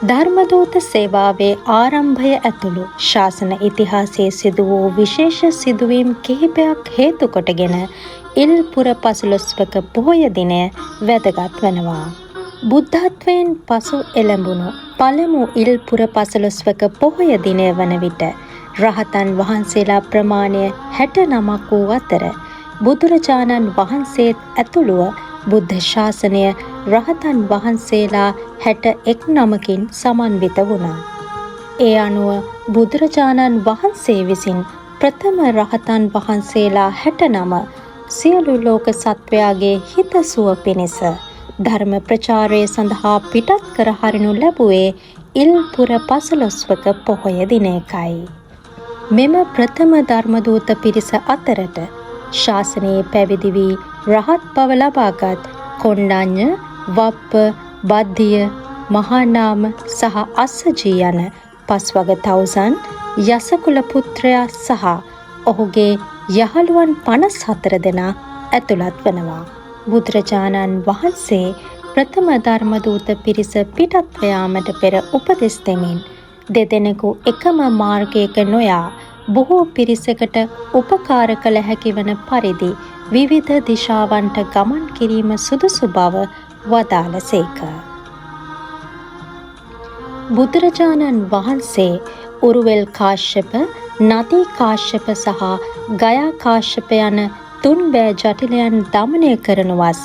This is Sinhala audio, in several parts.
ධර්මදූත සේවාවේ ආරම්භය ඇතුළු ශාසන ඉතිහාසයේ සිදු වූ විශේෂ සිදුවීම් කිහිපයක් හේතු කොටගෙන ඉල්පුර පසළොස්වක පොහොය දිනය වැදගත් වෙනවා. බුද්ධත්වයෙන් පසු එළඹුණු පළමු ඉල්පුර පසළොස්වක පොහොය දිනය වන විට රහතන් වහන්සේලා ප්‍රමාණය 69ක් වූ අතර බුදුරජාණන් වහන්සේත් ඇතුළුව බුද්ධ ශාසනය රහතන් වහන්සේලා 61 නමකින් සමන්විත වුණා. ඒ අනුව බුදුරජාණන් වහන්සේ විසින් ප්‍රථම රහතන් වහන්සේලා 69 සියලු ලෝක සත්වයාගේ හිතසුව පිණිස ධර්ම ප්‍රචාරය සඳහා පිටත් කර හරිනු ලැබුවේ ඉල්පුර පසළොස්වක පොහොය දිනයකයි. මෙම ප්‍රථම ධර්මදූත පිරිස අතරට ශාසනයේ පැවිදි වී රහත් බව ලබාගත් කොණ්ඩඤ්ඤ, වප්ප, බද්දිය, මහානාම සහ අස්සජී යන පස්වග තවුසන්, යසකුල පුත්‍රයා සහ ඔහුගේ යහළුවන් 54 දෙනා ඇතුළත් වෙනවා. බුදුරජාණන් වහන්සේ ප්‍රථම ධර්මදූත පිරිස පිටත්ව යාමට පෙර උපදෙස් දෙමින් දෙදෙනෙකු එකම මාර්ගයක නොයා බොහෝ පිරිසකට උපකාර කළ හැකි වන පරිදි විවිධ දිශාවන්ට ගමන් කිරීම සුදුසු බව වදාළ සේක. බුදුරජාණන් වහන්සේ උරුවෙල් කාශ්‍යප, නදී කාශ්‍යප සහ ගයා කාශ්‍යප යන තුන්බෑ ජටිලයන් දමනය කරනු වස්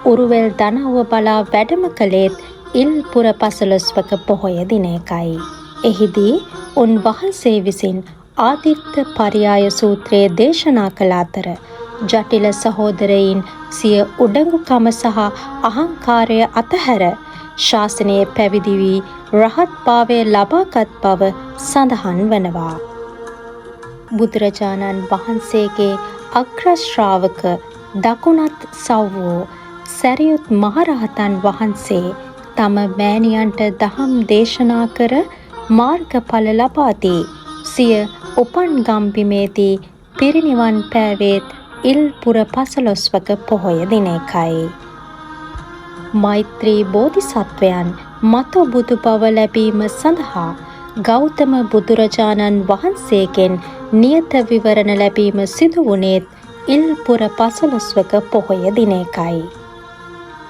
උරුවෙල් දනව්ව බලා වැඩම කළේත් ඉල්පුර පසළොස්වක පොහොය දිනයකයි. එහිදී උන්වහන්සේ විසින් ආදිත්ත පරියාය සූත්‍රය දේශනා කළ අතර ජටිල සහෝදරයින් සිය උඩඟුකම සහ අහංකාරය අතහැර ශාසනයේ පැවිදි වී රහත් භාවය ලබාගත් බව සඳහන් වනවා. බුදුරජාණන් වහන්සේගේ අග්‍ර ශ්‍රාවක දකුණත් සව් වූ සැරියුත් මහරහතන් වහන්සේ තම මෑණියන්ට දහම් දේශනා කර මාර්ගඵල ලබා දී සිය උපන් ගම් බිමේදී පිරිනිවන් පෑවේත් ඉල්පුර පසළොස්වක පොහොය දිනයකයි. මෛත්‍රී බෝධිසත්වයන් මතු බුදු බව ලැබීම සඳහා ගෞතම බුදුරජාණන් වහන්සේගෙන් නියත විවරණ ලැබීම සිදු වුණේත් ඉල්පුර පසළොස්වක පොහොය දිනයකයි.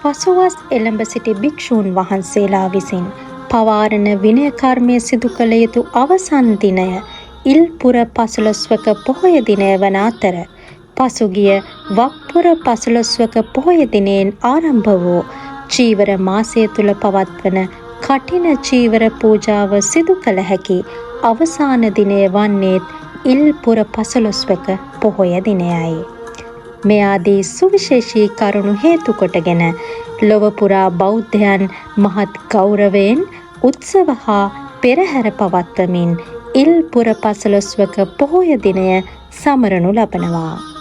පසුවස් එළඹ සිටි භික්ෂූන් වහන්සේලා විසින් පවාරණ විනය කර්මය සිදු කළ යුතු අවසන් දිනය ඉල්පුර පසළොස්වක පොහොය දිනය වන අතර පසුගිය වප්පුර පසළොස්වක පොහොය දිනයෙන් ආරම්භ වූ චීවර මාසය තුළ පවත්වන කඨින චීවර පූජාව සිදු කළ හැකි අවසාන දිනය වන්නේත් ඉල්පුර පසළොස්වක පොහොය දිනයයි. මේ ආදී සුවිශේෂී කරුණු හේතු කොටගෙන ලොව පුරා බෞද්ධයන් මහත් ගෞරවයෙන් උත්සව හා පෙරහැර පවත්වමින් ඉල්පුර පසළොස්වක පොහොය දිනය සමරනු ලබනවා.